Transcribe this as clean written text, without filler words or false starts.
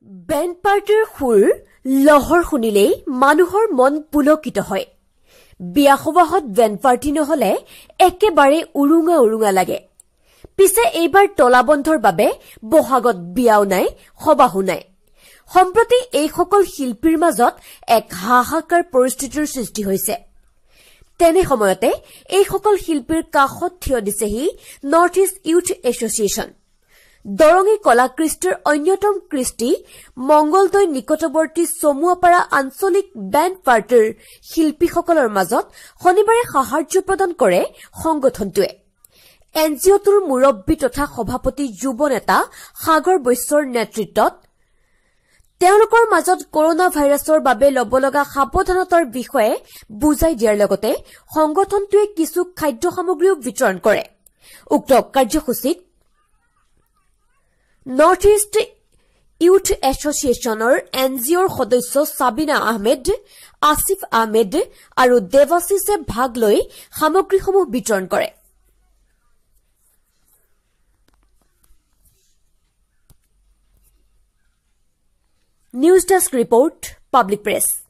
Band পাৰ্টিৰ সুৰ লহৰ শুনিলেই মানুহৰ মন পুলকিত হয়। বিয়া সবাহত বেণ্ড পাৰ্টি নহলে একেবাৰে উৰুঙা উৰুঙা লাগে। পিছে এইবাৰ তলাবন্ধৰ বাবে বহাগত বিয়াও নাই, সবাহো নাই। সম্প্ৰতি এইসকল শিল্পীৰ মাজত এক হাহাকাৰ পৰিস্থিতিৰ সৃষ্টি হৈছে। তেনে সময়তে এইসকল শিল্পীৰ কাষত থিয় দিছেহি নৰ্থ ইষ্ট ইউথ এছ'চিয়েশ্যন। দৰঙী কলাকৃষ্টিৰ অন্যতম কৃষ্টি মংগলদৈ নিকটৱৰ্তী চমুৱাপাৰা আঞ্চলিক বেণ্ড পাৰ্টিৰ শিল্পীসকলৰ মাজত শনিবাৰে সাহায্য প্ৰদান কৰে সংগঠনটোৱে। এন জি অ'টোৰ মুৰব্বী তথা সভাপতি যুৱ নেতা সাগৰ বৈশ্যৰ নেতৃত্বত তেওঁলোকৰ মাজত কৰোনা ভাইৰাছৰ বাবে ল'ব লগা সাৱধানতাৰ বিষয়ে বুজাই দিয়াৰ লগতে সংগঠনটোৱে কিছু খাদ্য সামগ্ৰীও বিতৰণ কৰে। উক্ত কাৰ্যসূচীত নৰ্থ ইষ্ট ইউথ এছ'চিয়েশ্যনৰ এন জি অ'ৰ সদস্য ছাবিনা আহমেদ, আছিফ আহমেদ আৰু দেৱাশিষে ভাগ লৈ সামগ্ৰীসমূহ বিতৰণ কৰে। News desk report, public press.